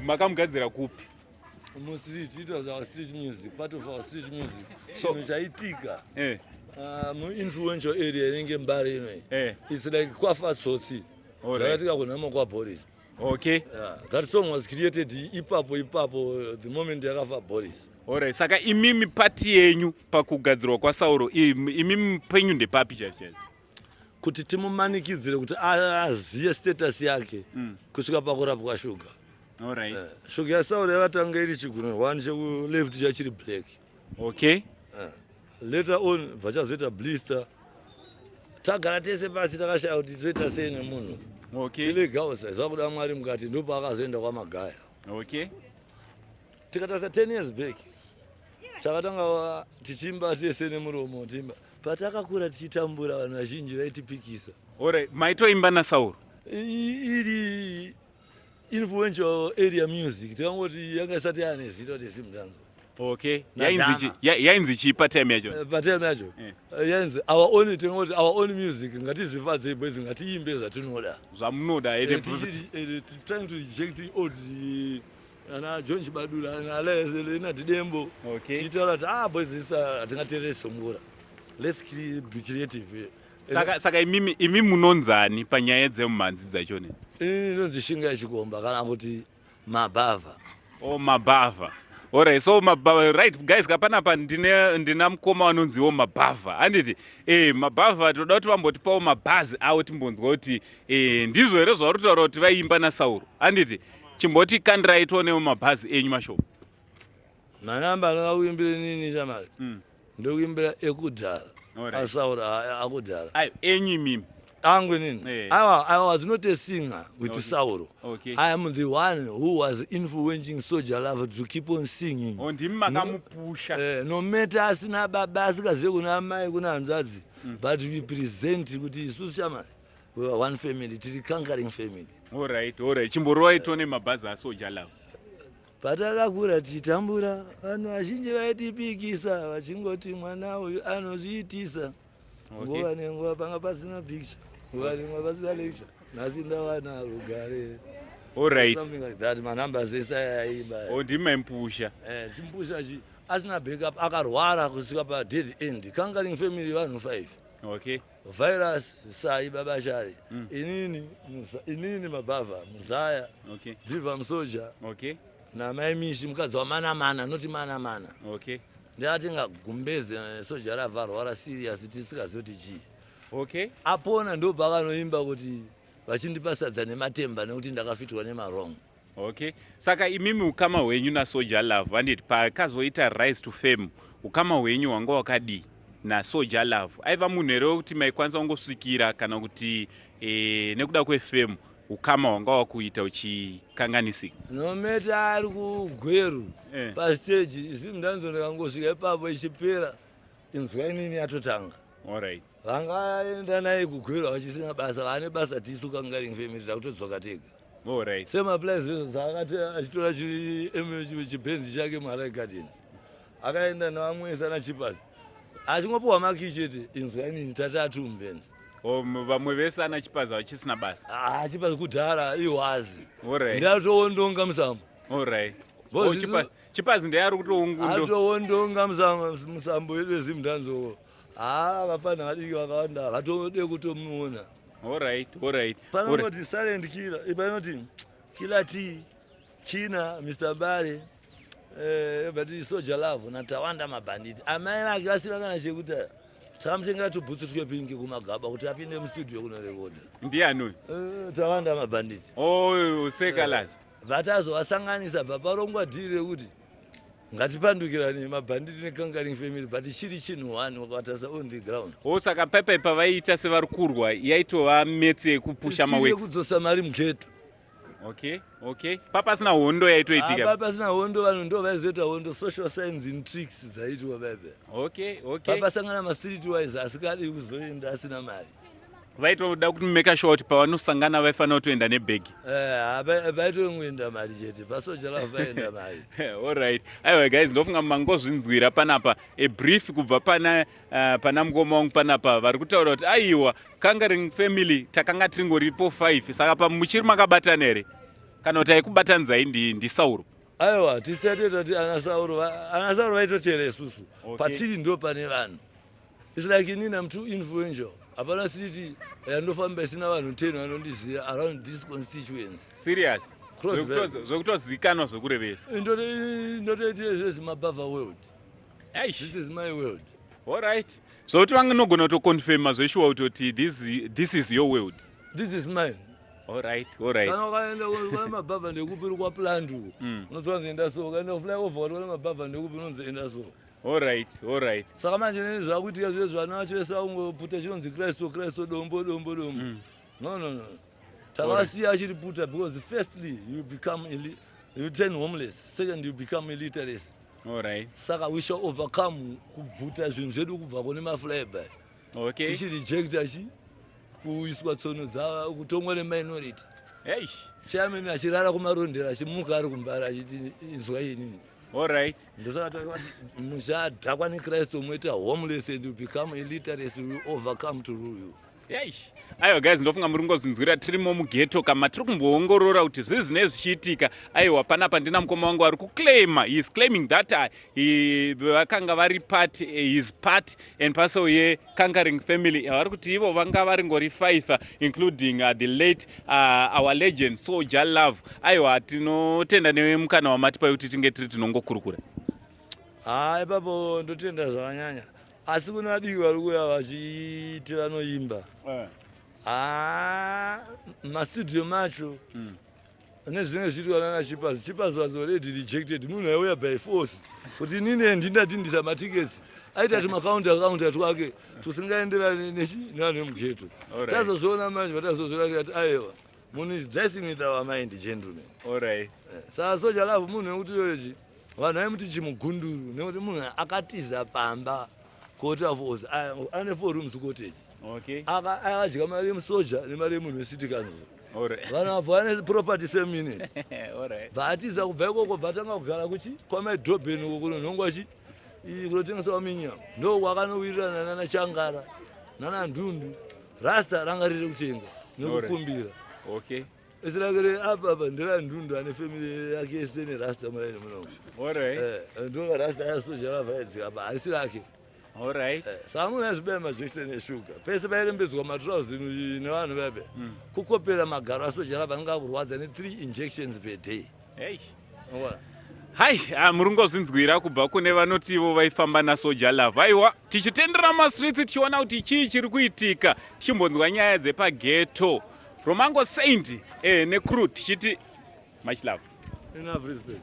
Makamugadzira kupi? Mustreet. It was our street music, part of our street music. Chinhu chaitika muinfluential area inenge Mbare inoi. It's like kwafa tsotsi. Zvakaitika kunhamo kwaBoris. Yeah, that song was created ipapo ipapo, the moment yakafa Boris. Alright. Saka imimi part yenyu pakugadzirwa kwaSauro, imimi penyu ndepapi chaizvo chaizvo? Kuti timumanikidzire kuti aziye status yake kusvika pakurapwa shuga. Shuga yaSauro yakatanga iri chigunwe one chekuleft chachiri black. Later on bvachazoita blister. Tagara tese pasi, takashaya kuti toita sei nemunhu. Illegal zvakuda Mwari mukati, ndopaakazoenda kwaMagaya. Tikatarisa 10 years back, takatanga tichiimba tese nemuromo, tiimba patakakura tichitambura, vanhu vazhinji vaitipikisa. Alright. Maitoimba naSauro? Iri influential area music, tikangoti yanga isati yaane zita kuti Zimdancehall. Yainzi Yainzi chii patime yacho? Patime yacho yainzi our own, tingoti our own music. Ngatizvifadzei boys, ngatiimbe zvatinoda. Zvamunoda. Trying to reject old ana John Chibadura naLeonard Dembo. Tichitaura kuti, ah boys, isa hatingateereri sungura, let's be creative. Saka imi munonzani panyaya dzemumhanzi dzachone? Ini inonzi Shinga Yechikomba kana kuti Mabhavha. Oh, Mabhavha. Alright, so Mabhavha, right guys, kapanapa ndina mukoma vanonziwo Mabhavha, handiti? Mabhavha, toda kuti vambotipawo mabhazi avo, timbonzwa kuti ndizvo here zvauri kutaura kuti vaimba naSauro, handiti? Chimboti kandirai tionewo mabhazi enyu mashoma. Manamba anoda kuimbira nini chamari? Ndokuimbira ekudhara aSauro akudhara? Ayo enyu imimi. Angu inini? Aiwa, I was not a singer with Sauro. I am the one who was influencing Soldier Love to keep on singing. Oh, ndimi makamupusha. No matter asina baba, asikazive kuna amai, kuna hanzvadzi, but we present kuti isusu shamari, we are one family, tiri conquering family. Alright, chimborovai tione mabhazi aSoldier Love. Patakakura tichitambura, vanhu vazhinji vaitipikisa vachingoti mwana uyu anozviitisa. Nguva nenguva panga pasina picture, nguva nenguva pasina lecture, nhasi ndawana rugare. Something like that, manumbers ese ayaimba. Oh, ndimi maimupusha. Chimupusha chi asina backup, akarwara kusvika padead end. Conquering family vanhu 5. Virus Sai, Babashari, inini Mabhavha, Muzaya, Diva Musoja namai Mishi, mukadzi wamana mana, noti mana mana. Ndakatenga gumbeze, soja rabva arwara serious, tisikazivi kuti chii. Apona, ndopakanoimba kuti vachindipa sadza nematemba nekuti ndakafitwa nemarong. Okay, saka imimi ukama hwenyu naSoldier Love, handiti, pakazoita rise to fame, ukama hwenyu hwanga hwakadii naSoldier Love? Aiva munhu here wekuti maikwanisa kungosvikira, kana kuti nekuda kwefame ukama hwanga wakuita uchikanganisika? No matter ari kuGweru pastage, Zimdancehall, ndakangosvika ipapo ichipera, inzwa inini yatotanga. Vangaenda naye kuGweru vachisina basa, vane basa tisu conquering family takutodzoka tega. Same applies zvaakati achitora chibhenzi chake muHarare Gardens, akaenda nevamwe sana Chipas, achingopiwa maki chete, inzwa inini tatatu mubhenzi. Oh, vamwe vese ana Chipaza vachisina basa. Ah, Chipazi kudhara ihwazi. Ndatoondonga musambo. Oh, Chipazi ndiye ari kutoungundo. Atoondonga musambo wedu weZimdancehall. Ha, vapfana vadiki vakawanda vatode kutomuona. Panongoti silent killer, panoti Killer T, Kina, Mr Bare, but Soja Love naTawanda Mabhanditi. Amai vake vasina kana chekuti, takamutengera tubhutsu twepink kumagaba kuti apinde mustudio kunorekodha. Ndiani uyu? Tawanda Mabhanditi. Oh, sekalas. Vatazovasanganisa, bva parongwa dhiri rekuti ngatipandukirane mabhanditi neconquering family, but chiri chinhu one wakatarisa on the ground. Oh, saka paipai pavaiita sevari kurwa, yaitova metse yekupusha maworks. Yekudzosa mari mugeto. Okay, papasina hondo yaitoitika. Apa pasina hondo, vanhu ndo vaizoita hondo, social science in tricks dzaitwa baibe. Papasangana mastreet wise asikadi kuzoenda asina mari. Vaitoda kuti make sure kuti pavanosangana vaifanira kutoenda nebhegi. Vaitongoenda mari chete, paSoja Love vaenda mari. Alright, aiwa guys, ndofunga mangozvinzwira panapa, a brief kubva pana mukoma wangu panapa vari kutaura kuti aiwa, conquering family takanga tiringoripo 5. Saka pamuchiri makabatana here? Kana kuti aikubatanidzai ndiSauro? Aiwa, tisati tati ana Sauro, ana Sauro vaitotera isusu. Patiri ndo pane vanhu. It's like inini I'm too influential. Hapana city yandofamba isina vanhu 10 vanondiziva around this constituency. Serious? Zvekutozikanwa zvekurevesa. Ndotoitire zvezvi mabava world. This is my world. Alright. Zvokuti vanogona kutoconfirma zveshuwa kutoti this is your world. This is mine. Alright, alright. Kana ukaenda kwana mabhavha ndekupi uri kwaplant uko. Unonzi enda so, ukaenda kufly over kwana mabhavha ndekupi unonzi enda so. Alright, alright. Saka manje nei zvakuitika zvezvo vana vacho vese vakungoputa chinonzi Kristu, Kristu, dombo, dombo, dombo. No, no, no. Tavasiya achiri puta because firstly you become you turn homeless, second you become illiterate. Alright. Saka we shall overcome kubvuta zvinhu zvedu kubva kune maflyby. Tichirejecta chi kuiswa tsono dza kutongwa neminority. Hey. Chairman achirara kumarondera achimuka ari kumbara achiti inzwa inini. Alright. Ndosaka takati muchadhakwa neKristu moita homeless and you become illiterate, we overcome to rule you. Hey. Aiwa guys, ndofunga muri kungozinzwira tirimo mughetto kama tiri kumboongorora kuti zvii zvinenge zvichiitika. Aiwa, panapa ndina mukoma wangu ari kuclaima. He is claiming that vakanga vari part, his part and parcel yeconquering family. Vari kuti ivo vanga vari ngori 5, including the late our legend Soul Jah Love. Aiwa, tinotenda nemukana wamatipa kuti tinge tiri tinongokurukura. Haa, ipapo ndotenda zvakanyanya, asi kune vadiki vari kuuya vachiti vanoimba. Haa, mastudio macho nezvinenge zviitwa nana Chipas. Chipas was already rejected. Munhu aiuya by force kuti inini ndindatindisa matickets, aita tumacounter counter twake tusingaenderani nevanhu vemughetto. Tazozviona manje, vatazozviona tikati aiwa, munhu is dressing with our mind, gentlemen. Saka Soul Jah Love munhu wekuti iyoyochi vanhu vaimuti chimugunduru nekuti munhu akatiza pamba kota force ane four rooms cottage. Akadya mari yemusoja nemari yemunhu wecity council. Vanhu vabva vane property same minute. Bvaatiza kubva ikoko, bvatanga kugara kuchi kwamaidhobheni uko kunonhongwa chi kunotengesawo minyama, ndo kwakanowirirana nana Changara nana Ndundu. Rasta ranga riri kutenga nekukumbira. Isi rake apa apa ndera Ndundu ane family yake yese nerasta muraini munomu. Ndonga rasta yaSoul Jah Love aidzika apa harisi rake. Saka munhu aizvibaya majekiseni eshuga pese pairembedzwa matrauzi nevanhu vebe kukopera magaro aSoul Jah Love anenge akurwadza ne3 injections per day. Hey. Unoona? Hai, muri kungozvinzwira kubva kune vanoti ivo vaifamba naSoul Jah Love. Aiwa, tichitendera mastreets tichiona kuti chii chiri kuitika, tichimbonzwa nyaya dzepaghetto. Romango Saint necrew tichiti much love. Enough respect.